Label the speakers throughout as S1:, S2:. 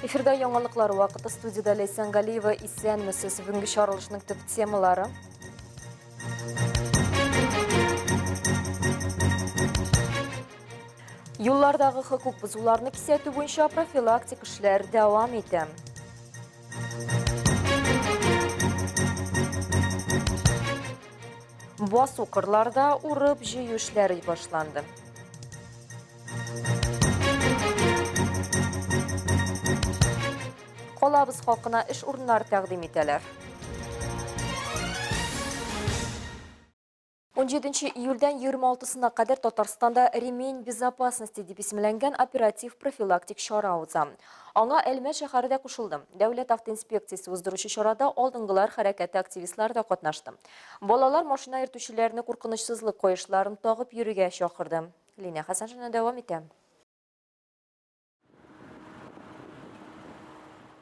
S1: Эфирда яңалыклар вакыты студиядә Ләйсән Галиева. Исәнмесез. Бүгенге чыгарылышның төп темалары. Юллардагы хокук бозуларны кисәтү буенча профилактик эшләр дәвам итә. Басу кырларда урып җыю эшләре башланды. Калабыз халкына эш урыннары тәкъдим итәләр. 17 июльдән 26-сына кадәр Татарстанда «Ремень безопасности» дип исемләнгән оператив профилактик чара уза. Аңа Әлмәт шәһәре дә кушылды. Дәүләт автоинспекциясе уздыручы чарада Алдынгылар хәрәкәте активистлары да катнашты. Балалар машина йөртүчеләрне куркынычсызлык каешларын тагып йөрергә чакырды. Линә Хәсәншина дәвам итә.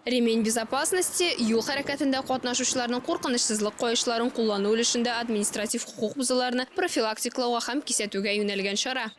S2: Ремень безопасности, юл хәрәкәтендә катнашучыларның куркынычсызлык каешларын куллану өлешендә административ хокук бозуларны профилактиклауга һәм кисәтүгә юнәлгән чара.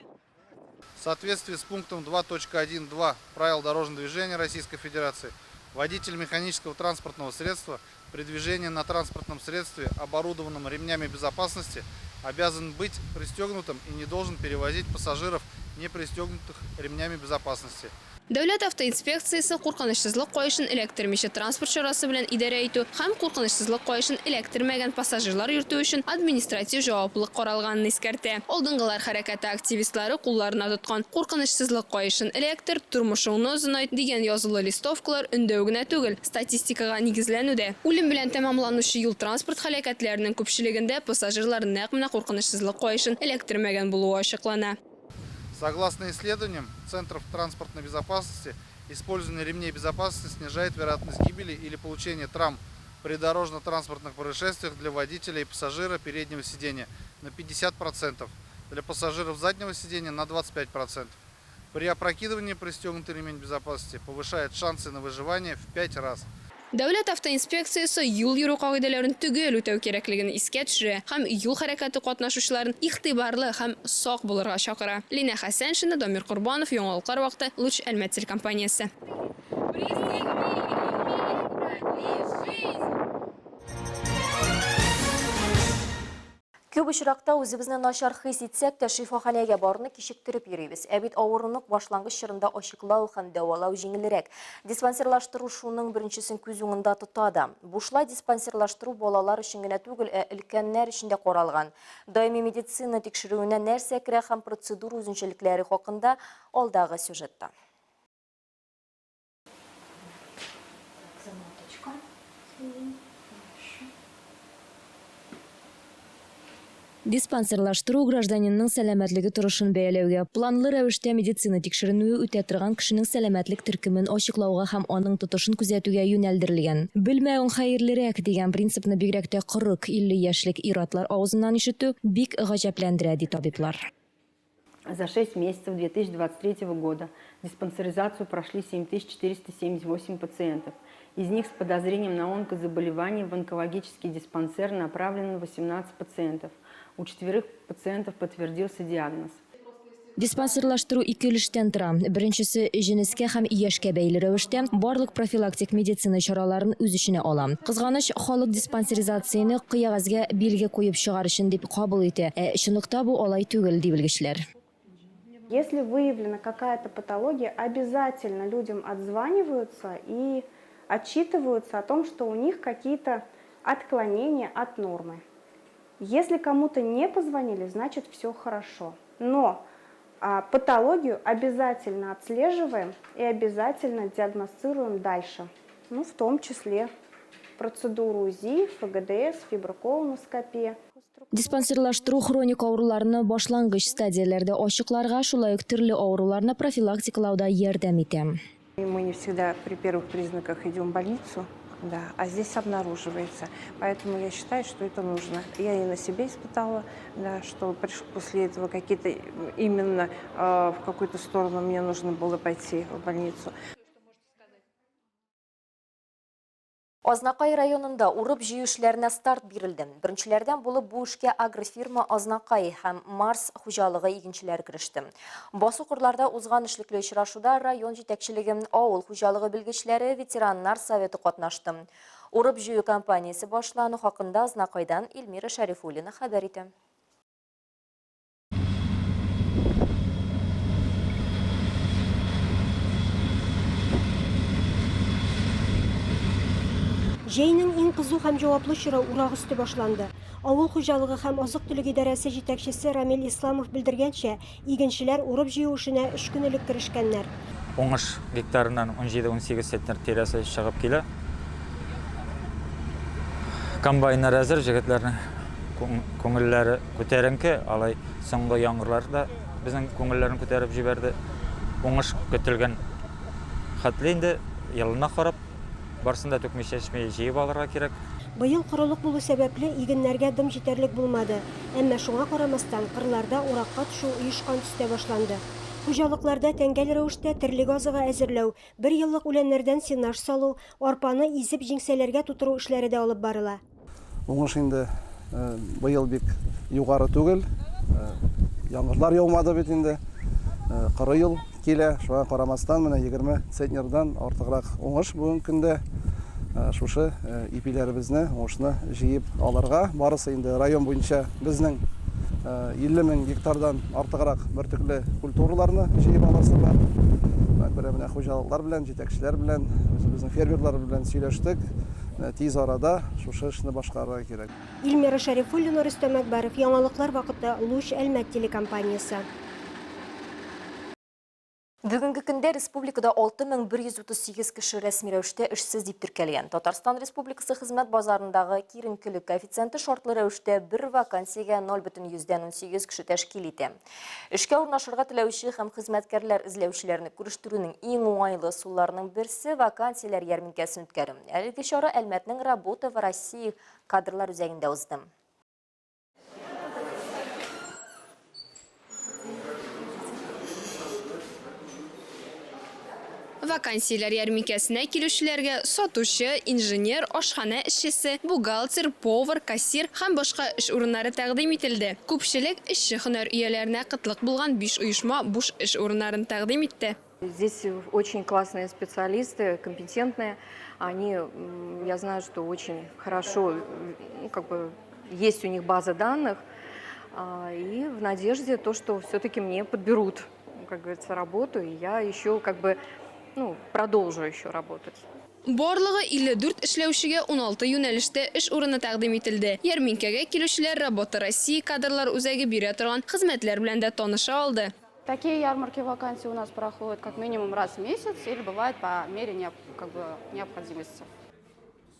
S3: В соответствии с пунктом 2.1.2 Правил дорожного движения Российской Федерации, водитель механического транспортного средства при движении на транспортном средстве, оборудованном ремнями безопасности, обязан быть пристегнутым и не должен перевозить пассажиров, не пристегнутых ремнями безопасности.
S2: Дәүләт автоинспекциясе куркынычсызлык каешын эләктермичә транспорт чарасы белән идарә итү һәм куркынычсызлык каешын эләктермәгән пассажирлар йөртү өчен административ җаваплылык каралганын искәртә. Алдынгылар хәрәкәте активистлары кулларына тоткан Куркынычсызлык каешын эләктер, тормышыңны озынайт дигән язулы листовкалар өндәү генә түгел, статистикага нигезләнү дә. Үлем белән тәмамланучы юл-транспорт һәлакәтләренең күпчелегендә пассажирлар нәкъ менә куркынычсызлык каешын эләктермәгән булуы ачыклана.
S3: Согласно исследованиям Центров транспортной безопасности, использование ремней безопасности снижает вероятность гибели или получения травм при дорожно-транспортных происшествиях для водителя и пассажира переднего сиденья на 50%, для пассажиров заднего сиденья на 25%. При опрокидывании пристегнутый ремень безопасности повышает шансы на выживание в 5 раз.
S2: Дәүләт автоинспекциясе юл йөрү кагыйдәләрен төгәл үтәү кирәклеген искә төшерә һәм юл хәрәкәте катнашучыларын игътибарлы һәм сак булырга чакыра. Линә Хәсәншина, Дамир Корбанов, Яңалыклар вакыты, Луч Әлмәт телекомпаниясе.
S1: Күп очракта үзебезне начар хис итсәк тә, шифаханәгә баруны кичектереп йөрибез. Ә бит авыруны башлангыч чорында ачыклау һәм дәвалау җиңелрәк. Диспансерлаштыру шуның беренчесен күз уңында тота да. Бушлай диспансерлаштыру балалар өчен генә түгел, ә өлкәннәр өчен дә каралган. Даими медицина тикшерүенә нәрсә керә һәм процедура үзенчәлекләре хакында алдагы сюжетта.
S4: Диспансерлаштыру гражданинның сәламәтлеге торышын бәяләүгә, планлы рәвештә медицина тикшеренүе үтә торган кешенең сәламәтлек төркемен ачыклауга һәм аның тотышын күзәтүгә юнәлдерелгән. Белмәвең хәерлерәк, дигән принципны бигрәк тә 40-50 яшьлек ир-атлар авызыннан ишетү бик гаҗәпләндерә, ди табиблар.
S5: За 6 месяцев 2023 года диспансеризацию прошли 7478 пациентов. Из них с подозрением на онкозаболевание в онкологический диспансер направлено 18 пациентов. У четверых пациентов подтвердился диагноз.
S4: Диспансерлаштыру ике өлештән тора. Беренчесе, җенескә һәм яшькә бәйле рәвештә, барлык профилактик медицина чараларын үз эченә ала. Кызганыч, халык диспансеризацияне кыягазьгә билге куеп чыгар өчен дип кабул итә, ә чынлыкта бу алай түгел, ди белгечләр.
S6: Если выявлена какая-то патология, обязательно людям отзваниваются и отчитываются о том, что у них какие-то отклонения от нормы. Если кому-то не позвонили, значит все хорошо. Но патологию обязательно отслеживаем и обязательно диагностируем дальше. Ну, в том числе процедуру УЗИ, ФГДС, фиброколоноскопия.
S4: Диспансерлаштыру хроник авыруларны башлангыч стадияләрдә ачыкларга, шулай ук төрле авыруларны профилактикалауда ярдәм итә.
S7: Мы не всегда при первых признаках идем в больницу, да, а здесь обнаруживается. Поэтому я считаю, что это нужно. Я и на себе испытала, да, что после этого какие-то именно в какую-то сторону мне нужно было пойти в больницу.
S1: Азнакай районында урып-җыю эшләренә старт бирелде. Беренчеләрдән булып бу эшкә агрофирма Азнакай һәм Марс хуҗалыгы игенчеләре кереште. Басу-кырларда узган эшлекле очрашуда район җитәкчелеге, авыл хуҗалыгы белгечләре, ветераннар советы катнашты. Урып-җыю кампаниясе башлану хакында Азнакайдан Эльмира Шәрифуллина хәбәр итә.
S8: Җәйнең иң кызу һәм җаваплы чоры урак өсте башланды. Авыл хуҗалыгы һәм азык-төлек идарәсе җитәкчесе Рамил Исламов белдергәнчә, игенчеләр урып-җыю эшенә өч көн элек керешкәннәр.
S9: Уңыш гектарыннан унҗиде-унсигез центнер тирәсе чыгып килә. Комбайннар әзер, җегетләрнең күңелләре күтәренке, алай соңгы яңгырлар да безнең күңелләрне күтәреп җибәрде. Уңыш көтелгән хәтле инде, елына карап, барысын да түкми-чәчми җыеп алырга кирәк.
S8: Быел корылык булу сәбәпле, игеннәргә дым җитәрлек булмады. Әмма шуңа карамастан, кырларда уракка төшү оешкан төстә башланды. Хуҗалыкларда тәңгәл рәвештә терлек азыгы әзерләү, бер еллык үләннәрдән сенаж салу, арпаны изеп җиңсәләргә тутыру эшләре дә алып барыла.
S10: Уңыш инде быел бик югары түгел. Яңгырлар яумады бит инде. Коры ел килә. Шуңа карамастан, менә 20 центнердан артыграк уңыш бүгенге көндә. Шушы ипиләребезне, уңышны җыеп алырга. Барысы инде район буенча безнең 50 мең гектардан артыграк бөртекле культураларны җыеп аласы бар. Шуңа күрә менә хуҗалыклар белән, җитәкчеләр белән, үзебезнең фермерлар белән сөйләштек. Тиз арада шушы эшне башкарырга кирәк.
S8: Ильмира Шәрифуллина, Рөстәм Әкбәров, Яңалыклар вакыты, Луч, Әлмәт телекомпаниясе.
S1: Бүгенге көндә республикада 6138 кеше рәсми рәвештә эшсез дип теркәлгән. Татарстан Республикасы хезмәт базарындагы киеренкелек коэффициенты шартлы рәвештә бер вакансиягә 0,18 кеше тәшкил итә. Эшкә урнашырга теләүче һәм хезмәткәрләр эзләүчеләрне күрештерүнең иң уңайлы ысулларының берсе вакансияләр ярминкәсен үткәрү. Әлеге чара Әлмәтнең Работа в России кадрлар үзәгендә узды.
S2: Вакансияләр ярминкәсенә килүчеләргә сатучы, инженер, ашханә эшчесе, бухгалтер, повар, кассир һәм башка эш урыннары тәкъдим ителде. Күпчелек эшче һөнәр ияләренә кытлык булган биш оешма буш эш урыннарын тәкъдим итте.
S11: Здесь очень классные специалисты, компетентные. Они, я знаю, что очень хорошо, ну, как бы есть у них база данных. И в надежде то, что все-таки мне подберут, как говорится, работу, и я еще как бы, ну, продолжу еще работать.
S2: Барлыгы 54 эшләүчегә 16 юнәлештә эш урыны тәкъдим ителде. Ярминкәгә килүчеләр Работа России кадрлар үзәге бирә торган хезмәтләр белән дә таныша алды.
S12: Такие ярмарки вакансий у нас проходят как минимум раз в месяц или бывает по мере как бы, необходимости.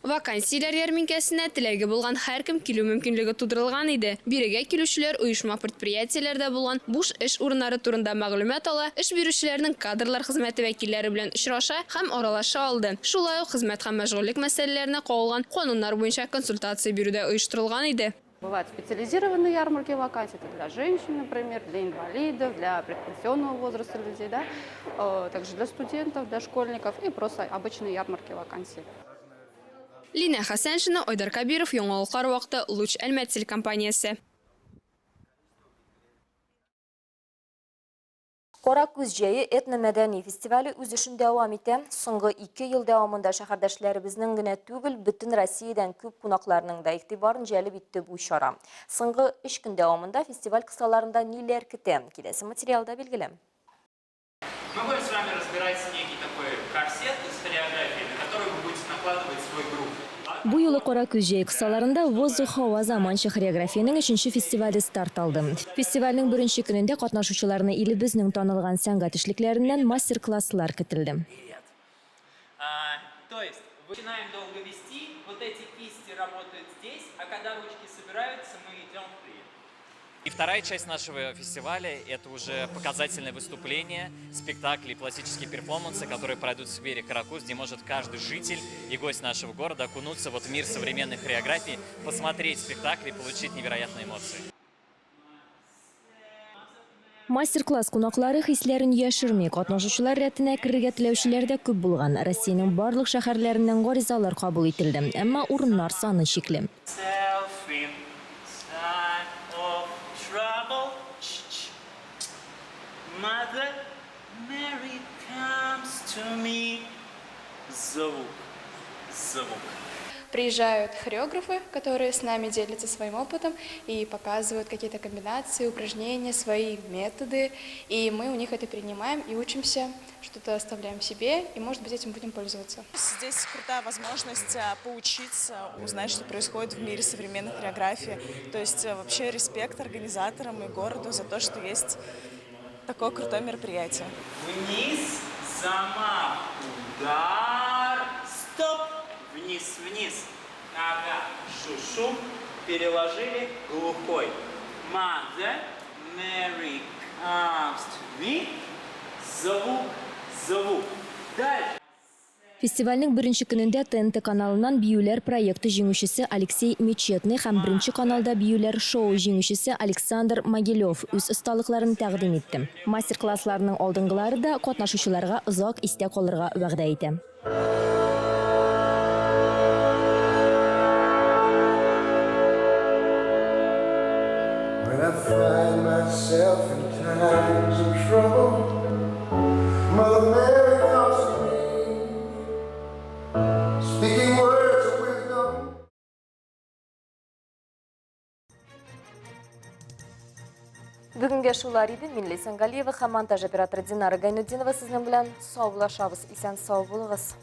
S2: Вакансияләр ярминкәсенә теләге булган һәркем килү мөмкинлеге тудырылган иде. Бирегә килүчеләр оешма-предприятиеләрдә булган буш эш урыннары турында мәгълүмат ала, эш бирүчеләрнең кадрлар хезмәте вәкилләре белән очраша һәм аралаша алды. Шулай ук хезмәт һәм мәшгульлек мәсьәләләренә кагылган кануннар буенча консультация бирү дә оештырылган иде.
S12: Бывают специализированные ярмарки вакансий, это для женщин, например, для инвалидов, для предпенсионного возраста людей, да, также для студентов, для школьников и просто обычные ярмарки вакансий.
S2: Линә Хәсәншина, Айдар Кәбиров, Яңалыклар вакыты, Луч Әлмәт телекомпаниясе.
S1: Кара күз җәе этномәдәни фестивале үз эшен дәвам итә. Соңгы ике ел дәвамында шәһәрдәшләребезнең генә түгел, бөтен Россиядән күп кунакларның да игътибарын җәлеп итте бу чара. Соңгы өч көн дәвамында фестиваль кысаларында ниләр көтә? Киләсе материалда билгеле.
S13: Мы будем с вами разбирать некий такой корсет из хореографии, на который вы будете накладывать свой грув.
S4: Бу юлы Кара көз җәе кысаларында Воздух һава заманча хореографиянең өченче фестивале старт алды. Фестивальнең беренче көнендә катнашучыларны илебезнең танылган сәнгать эшлекләреннән мастер-класслар көтелде.
S13: И вторая часть нашего фестиваля – это уже показательное выступление, спектакли, пластические перформансы, которые пройдут в сквере Каракуз, где может каждый житель и гость нашего города окунуться вот в мир современной хореографии, посмотреть спектакли и получить невероятные эмоции.
S4: Мастер-класс кунаклары хисләрен яшерми, катнашучылар рәтенә керергә теләүчеләр дә күп булган. Россиянең барлык шәһәрләреннән гаризалар кабул ителде, әмма урыннар саны чикле.
S14: Приезжают хореографы, которые с нами делятся своим опытом и показывают какие-то комбинации, упражнения, свои методы. И мы у них это принимаем и учимся, что-то оставляем себе и, может быть, этим будем пользоваться.
S15: Здесь крутая возможность поучиться, узнать, что происходит в мире современной хореографии. То есть вообще респект организаторам и городу за то, что есть такое крутое мероприятие.
S16: Вниз, замах, удар, стоп, вниз, вниз. Нога, шушу, переложили глухой. Mother Mary comes to me. Звук, звук. Дальше.
S4: Фестивальнең беренче көнендә ТНТ каналыннан Биюләр проекты җиңүчесе Алексей Мечетный һәм Беренче каналда Биюләр шоуы җиңүчесе Александр Могилев үз осталыкларын тәкъдим итте. Мастер-классларның алдынгылары да катнашучыларга озак истә калырга вәгъдә итә.
S17: When I find myself in times of trouble, Mother Mary comes to me, speaking words of wisdom.
S1: Бүгенгә шулар иде. Мин Ләйсән Галиева һәм монтаж операторы Динара Гайнутдинова сезнең белән саубуллашабыз. Исән сау булыгыз.